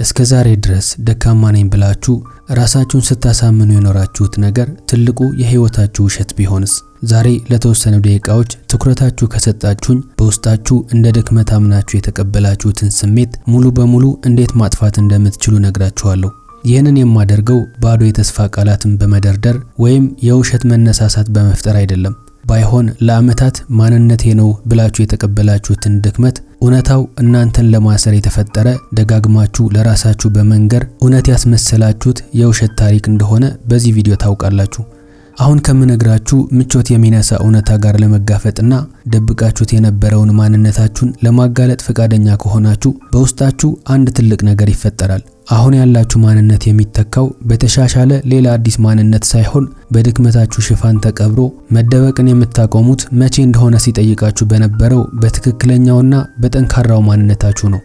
እስከ ዛሬ ድረስ ደካማ ነኝ ብላችሁ ራሳችሁን ስታሳምኑ የኖራችሁት ነገር ትልቁ የህይወታችሁ ውሸት ቢሆንስ? ዛሬ ለተወሰኑ ደቂቃዎች ትኩረታችሁ ከሰጣችሁኝ በውስጣችሁ እንደ ድክመት አምናችሁ የተቀበላችሁትን ስሜት ሙሉ በሙሉ እንዴት ማጥፋት እንደምትችሉ ነግራችኋለሁ። ይህንን የማደርገው ባዶ የተስፋ ቃላትን በመደርደር ወይም የውሸት መነሳሳት በመፍጠር አይደለም። ባይሆን ለዓመታት ማንነቴ ነው ብላችሁ የተቀበላችሁትን ድክመት እውነታው እናንተን ለማሰር የተፈጠረ ደጋግማችሁ ለራሳችሁ በመንገር እውነት ያስመሰላችሁት የውሸት ታሪክ እንደሆነ በዚህ ቪዲዮ ታውቃላችሁ። አሁን ከምነግራችሁ ምቾት የሚነሳ እውነታ ጋር ለመጋፈጥና ደብቃችሁት የነበረውን ማንነታችሁን ለማጋለጥ ፈቃደኛ ከሆናችሁ በውስጣችሁ አንድ ትልቅ ነገር ይፈጠራል። አሁን ያላችሁ ማንነት የሚተካው በተሻሻለ ሌላ አዲስ ማንነት ሳይሆን በድክመታችሁ ሽፋን ተቀብሮ መደበቅን የምታቆሙት መቼ እንደሆነ ሲጠይቃችሁ በነበረው በትክክለኛውና በጠንካራው ማንነታችሁ ነው።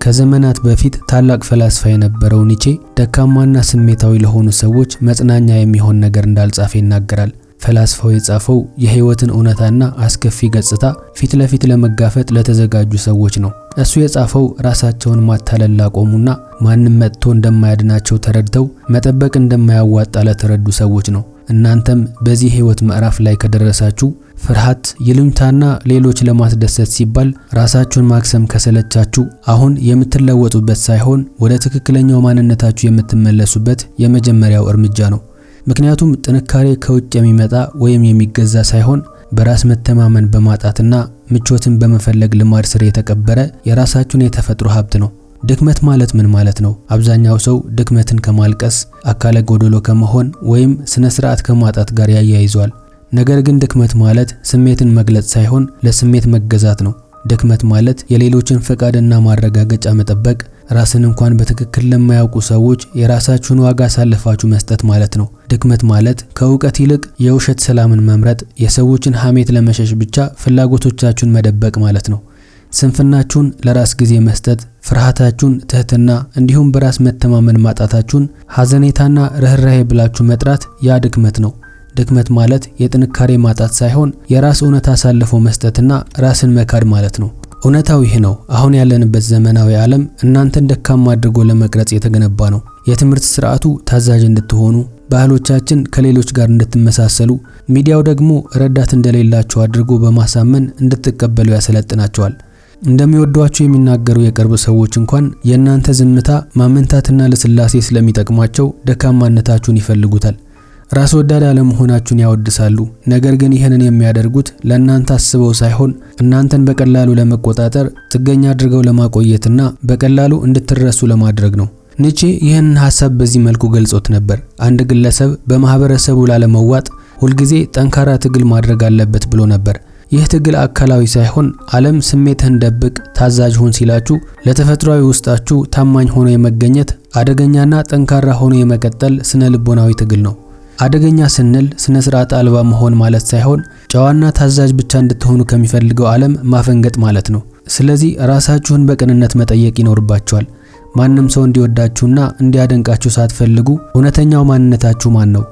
ከዘመናት በፊት ታላቅ ፈላስፋ የነበረው ኒቼ ደካማና ስሜታዊ ለሆኑ ሰዎች መጽናኛ የሚሆን ነገር እንዳልጻፈ ይናገራል። ፈላስፋው የጻፈው የህይወትን እውነታና አስከፊ ገጽታ ፊት ለፊት ለመጋፈጥ ለተዘጋጁ ሰዎች ነው። እሱ የጻፈው ራሳቸውን ማታለል ላቆሙና ማንም መጥቶ እንደማያድናቸው ተረድተው መጠበቅ እንደማያዋጣ ለተረዱ ሰዎች ነው። እናንተም በዚህ ህይወት ምዕራፍ ላይ ከደረሳችሁ ፍርሃት፣ ይሉኝታና ሌሎች ለማስደሰት ሲባል ራሳችሁን ማክሰም ከሰለቻችሁ አሁን የምትለወጡበት ሳይሆን ወደ ትክክለኛው ማንነታችሁ የምትመለሱበት የመጀመሪያው እርምጃ ነው። ምክንያቱም ጥንካሬ ከውጭ የሚመጣ ወይም የሚገዛ ሳይሆን በራስ መተማመን በማጣትና ምቾትን በመፈለግ ልማድ ስር የተቀበረ የራሳችሁን የተፈጥሮ ሀብት ነው። ድክመት ማለት ምን ማለት ነው? አብዛኛው ሰው ድክመትን ከማልቀስ፣ አካለ ጎደሎ ከመሆን ወይም ስነ ስርዓት ከማጣት ጋር ያያይዘዋል። ነገር ግን ድክመት ማለት ስሜትን መግለጽ ሳይሆን ለስሜት መገዛት ነው። ድክመት ማለት የሌሎችን ፈቃድና ማረጋገጫ መጠበቅ፣ ራስን እንኳን በትክክል ለማያውቁ ሰዎች የራሳችሁን ዋጋ አሳልፋችሁ መስጠት ማለት ነው። ድክመት ማለት ከእውቀት ይልቅ የውሸት ሰላምን መምረጥ፣ የሰዎችን ሐሜት ለመሸሽ ብቻ ፍላጎቶቻችሁን መደበቅ ማለት ነው። ስንፍናችሁን ለራስ ጊዜ መስጠት፣ ፍርሃታችሁን ትህትና፣ እንዲሁም በራስ መተማመን ማጣታችሁን ሐዘኔታና ርህራሄ ብላችሁ መጥራት ያ ድክመት ነው። ድክመት ማለት የጥንካሬ ማጣት ሳይሆን የራስ እውነት አሳልፎ መስጠትና ራስን መካድ ማለት ነው። እውነታው ይህ ነው። አሁን ያለንበት ዘመናዊ ዓለም እናንተን ደካማ አድርጎ ለመቅረጽ የተገነባ ነው። የትምህርት ስርዓቱ ታዛዥ እንድትሆኑ፣ ባህሎቻችን ከሌሎች ጋር እንድትመሳሰሉ፣ ሚዲያው ደግሞ ረዳት እንደሌላችሁ አድርጎ በማሳመን እንድትቀበሉ ያሰለጥናቸዋል። እንደሚወዷችሁ የሚናገሩ የቅርብ ሰዎች እንኳን የእናንተ ዝምታ ማመንታትና ልስላሴ ስለሚጠቅማቸው ደካማነታችሁን ይፈልጉታል። ራስ ወዳድ አለመሆናችሁን ያወድሳሉ። ነገር ግን ይህንን የሚያደርጉት ለእናንተ አስበው ሳይሆን እናንተን በቀላሉ ለመቆጣጠር፣ ጥገኛ አድርገው ለማቆየትና በቀላሉ እንድትረሱ ለማድረግ ነው። ኒቼ ይህንን ሐሳብ በዚህ መልኩ ገልጾት ነበር። አንድ ግለሰብ በማህበረሰቡ ላለመዋጥ ሁልጊዜ ጠንካራ ትግል ማድረግ አለበት ብሎ ነበር። ይህ ትግል አካላዊ ሳይሆን ዓለም ስሜትህን ደብቅ፣ ታዛዥ ሁን ሲላችሁ ለተፈጥሯዊ ውስጣችሁ ታማኝ ሆኖ የመገኘት አደገኛና ጠንካራ ሆኖ የመቀጠል ስነ ልቦናዊ ትግል ነው። አደገኛ ስንል ስነ ስርዓት አልባ መሆን ማለት ሳይሆን ጨዋና ታዛዥ ብቻ እንድትሆኑ ከሚፈልገው ዓለም ማፈንገጥ ማለት ነው። ስለዚህ ራሳችሁን በቅንነት መጠየቅ ይኖርባችኋል። ማንም ሰው እንዲወዳችሁና እንዲያደንቃችሁ ሳትፈልጉ እውነተኛው ማንነታችሁ ማን ነው?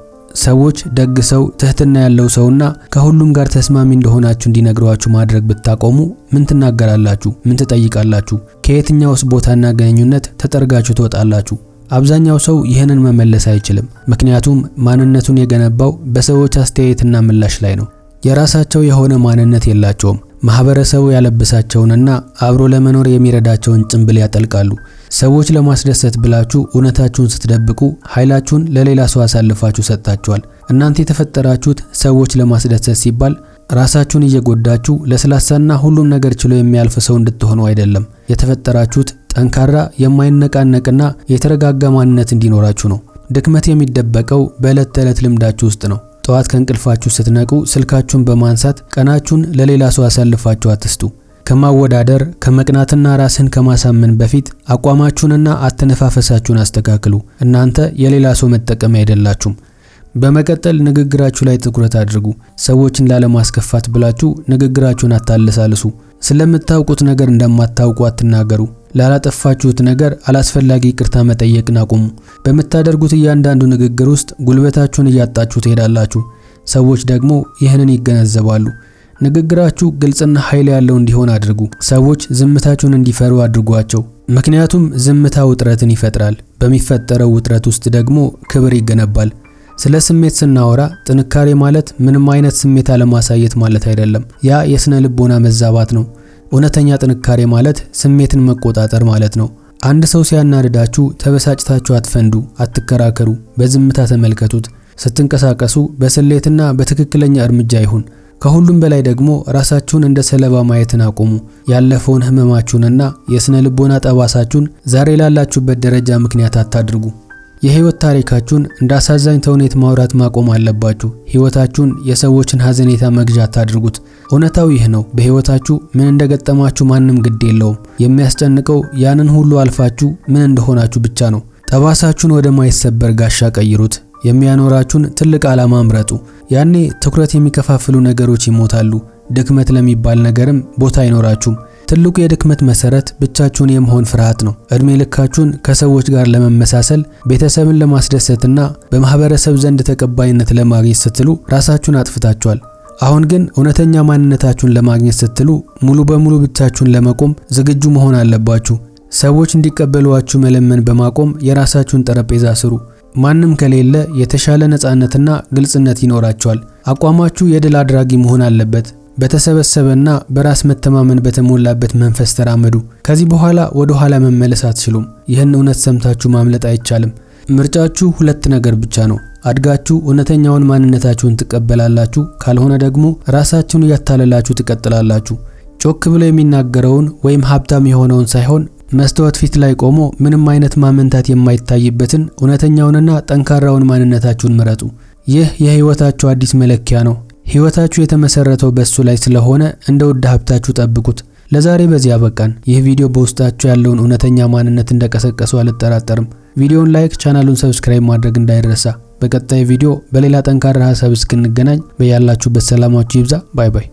ሰዎች ደግ ሰው፣ ትህትና ያለው ሰውና ከሁሉም ጋር ተስማሚ እንደሆናችሁ እንዲነግሯችሁ ማድረግ ብታቆሙ ምን ትናገራላችሁ? ምን ትጠይቃላችሁ? ከየትኛውስ ቦታና ግንኙነት ተጠርጋችሁ ትወጣላችሁ? አብዛኛው ሰው ይህንን መመለስ አይችልም። ምክንያቱም ማንነቱን የገነባው በሰዎች አስተያየትና ምላሽ ላይ ነው። የራሳቸው የሆነ ማንነት የላቸውም። ማህበረሰቡ ያለበሳቸውንና አብሮ ለመኖር የሚረዳቸውን ጭንብል ያጠልቃሉ። ሰዎች ለማስደሰት ብላችሁ እውነታችሁን ስትደብቁ ኃይላችሁን ለሌላ ሰው አሳልፋችሁ ሰጥታችኋል። እናንተ የተፈጠራችሁት ሰዎች ለማስደሰት ሲባል ራሳችሁን እየጎዳችሁ ለስላሳና ሁሉም ነገር ችሎ የሚያልፍ ሰው እንድትሆኑ አይደለም። የተፈጠራችሁት ጠንካራ፣ የማይነቃነቅና የተረጋጋ ማንነት እንዲኖራችሁ ነው። ድክመት የሚደበቀው በዕለት ተዕለት ልምዳችሁ ውስጥ ነው። ጠዋት ከእንቅልፋችሁ ስትነቁ ስልካችሁን በማንሳት ቀናችሁን ለሌላ ሰው አሳልፋችሁ አትስጡ። ከማወዳደር፣ ከመቅናትና ራስን ከማሳመን በፊት አቋማችሁንና አተነፋፈሳችሁን አስተካክሉ። እናንተ የሌላ ሰው መጠቀሚያ አይደላችሁም። በመቀጠል ንግግራችሁ ላይ ትኩረት አድርጉ። ሰዎችን ላለማስከፋት ብላችሁ ንግግራችሁን አታለሳልሱ። ስለምታውቁት ነገር እንደማታውቁ አትናገሩ። ላላጠፋችሁት ነገር አላስፈላጊ ይቅርታ መጠየቅን አቁሙ። በምታደርጉት እያንዳንዱ ንግግር ውስጥ ጉልበታችሁን እያጣችሁ ትሄዳላችሁ። ሰዎች ደግሞ ይህንን ይገነዘባሉ። ንግግራችሁ ግልጽና ኃይል ያለው እንዲሆን አድርጉ። ሰዎች ዝምታችሁን እንዲፈሩ አድርጓቸው። ምክንያቱም ዝምታ ውጥረትን ይፈጥራል። በሚፈጠረው ውጥረት ውስጥ ደግሞ ክብር ይገነባል። ስለ ስሜት ስናወራ ጥንካሬ ማለት ምንም አይነት ስሜት አለማሳየት ማለት አይደለም። ያ የስነ ልቦና መዛባት ነው። እውነተኛ ጥንካሬ ማለት ስሜትን መቆጣጠር ማለት ነው። አንድ ሰው ሲያናድዳችሁ ተበሳጭታችሁ አትፈንዱ፣ አትከራከሩ። በዝምታ ተመልከቱት። ስትንቀሳቀሱ በስሌትና በትክክለኛ እርምጃ ይሁን። ከሁሉም በላይ ደግሞ ራሳችሁን እንደ ሰለባ ማየትን አቁሙ። ያለፈውን ህመማችሁንና የስነ ልቦና ጠባሳችሁን ዛሬ ላላችሁበት ደረጃ ምክንያት አታድርጉ። የህይወት ታሪካችሁን እንደ አሳዛኝ ተውኔት ማውራት ማቆም አለባችሁ። ህይወታችሁን የሰዎችን ሀዘኔታ መግዣ አታድርጉት። እውነታው ይህ ነው። በህይወታችሁ ምን እንደገጠማችሁ ማንም ግድ የለውም። የሚያስጨንቀው ያንን ሁሉ አልፋችሁ ምን እንደሆናችሁ ብቻ ነው። ጠባሳችሁን ወደማይሰበር ጋሻ ቀይሩት። የሚያኖራችሁን ትልቅ ዓላማ ምረጡ። ያኔ ትኩረት የሚከፋፍሉ ነገሮች ይሞታሉ። ድክመት ለሚባል ነገርም ቦታ አይኖራችሁም። ትልቁ የድክመት መሰረት ብቻችሁን የመሆን ፍርሃት ነው። እድሜ ልካችሁን ከሰዎች ጋር ለመመሳሰል፣ ቤተሰብን ለማስደሰትና በማህበረሰብ ዘንድ ተቀባይነት ለማግኘት ስትሉ ራሳችሁን አጥፍታችኋል። አሁን ግን እውነተኛ ማንነታችሁን ለማግኘት ስትሉ ሙሉ በሙሉ ብቻችሁን ለመቆም ዝግጁ መሆን አለባችሁ። ሰዎች እንዲቀበሏችሁ መለመን በማቆም የራሳችሁን ጠረጴዛ ስሩ። ማንም ከሌለ የተሻለ ነፃነትና ግልጽነት ይኖራችኋል። አቋማችሁ የድል አድራጊ መሆን አለበት። በተሰበሰበና በራስ መተማመን በተሞላበት መንፈስ ተራመዱ። ከዚህ በኋላ ወደ ኋላ መመለስ አትችሉም። ይህን እውነት ሰምታችሁ ማምለጥ አይቻልም። ምርጫችሁ ሁለት ነገር ብቻ ነው። አድጋችሁ እውነተኛውን ማንነታችሁን ትቀበላላችሁ፣ ካልሆነ ደግሞ ራሳችሁን እያታለላችሁ ትቀጥላላችሁ። ጮክ ብሎ የሚናገረውን ወይም ሀብታም የሆነውን ሳይሆን መስታወት ፊት ላይ ቆሞ ምንም አይነት ማመንታት የማይታይበትን እውነተኛውንና ጠንካራውን ማንነታችሁን ምረጡ። ይህ የህይወታችሁ አዲስ መለኪያ ነው። ህይወታችሁ የተመሰረተው በሱ ላይ ስለሆነ እንደ ውድ ሀብታችሁ ጠብቁት። ለዛሬ በዚህ አበቃን። ይህ ቪዲዮ በውስጣችሁ ያለውን እውነተኛ ማንነት እንደቀሰቀሰው አልጠራጠርም። ቪዲዮውን like፣ ቻናሉን subscribe ማድረግ እንዳይረሳ። በቀጣይ ቪዲዮ በሌላ ጠንካራ ሀሳብ እስክንገናኝ በያላችሁበት ሰላማችሁ ይብዛ። Bye bye።